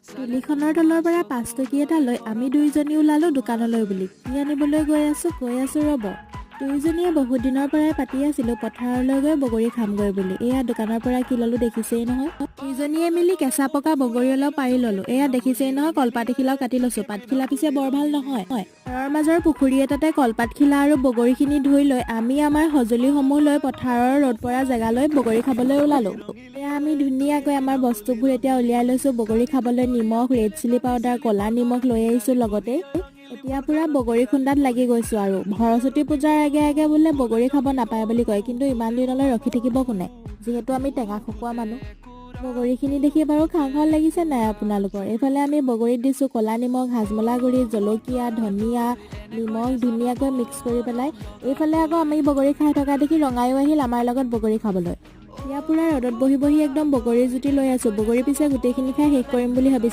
তুলিখনৰ তলৰ পৰা 5 টকী এটা লৈ আমি দুয়োজনী ওলালোঁ দোকানলৈ বুলি। কি আনিবলৈ গৈ আছোঁ, কৈ আছোঁ ৰ'ব। দুয়োজনীয়ে বহুত দিনৰ পৰাই পাতি আছিলোঁ পথাৰলৈ গৈ বগৰী খামগৈ বুলি। এয়া দোকানৰ পৰা কি ল'লোঁ দেখিছেই নহয়। দুয়োজনীয়ে মিলি কেঁচা পকা বগৰী অলপ পাৰি ল'লোঁ। এয়া দেখিছেই নহয়, কলপাত এখিলাও কাটি লৈছোঁ। পাতখিলা পিছে বৰ ভাল নহয়। ঘৰৰ মাজৰ পুখুৰী এটাতে কলপাতখিলা আৰু বগৰীখিনি ধুই লৈ আমি আমাৰ সঁজুলিসমূহ লৈ পথাৰৰ ৰ'দ পৰা জেগালৈ বগৰী খাবলৈ ওলালোঁ। এয়া আমি ধুনীয়াকৈ আমাৰ বস্তুবোৰ এতিয়া উলিয়াই লৈছোঁ বগৰী খাবলৈ। নিমখ, ৰেড চিলি পাউডাৰ, ক'লা নিমখ লৈ আহিছোঁ লগতে। এতিয়া পুৰা বগৰী খুন্দাত লাগি গৈছোঁ। আৰু সৰস্বতী পূজাৰ আগে আগে বোলে বগৰী খাব নাপায় বুলি কয়, কিন্তু ইমান দিনলৈ ৰখি থাকিব কোনে, যিহেতু আমি টেঙা খকুৱা মানুহ। বগৰীখিনি দেখি বাৰু খাওঁ খাওঁ লাগিছে নাই আপোনালোকৰ? এইফালে আমি বগৰীত দিছোঁ ক'লা নিমখ, হাজমলা গুড়ি, জলকীয়া, ধনিয়া, নিমখ ধুনীয়াকৈ মিক্স কৰি পেলাই। এইফালে আকৌ আমি বগৰী খাই থকা দেখি ৰঙাইও আহিল আমাৰ লগত বগৰী খাবলৈ। এতিয়া পুৰা ৰ'দত বহি বহি একদম বগৰীৰ জুতি লৈ আছোঁ। বগৰী পিছে গোটেইখিনি খাই শেষ কৰিম বুলি ভাবিছোঁ।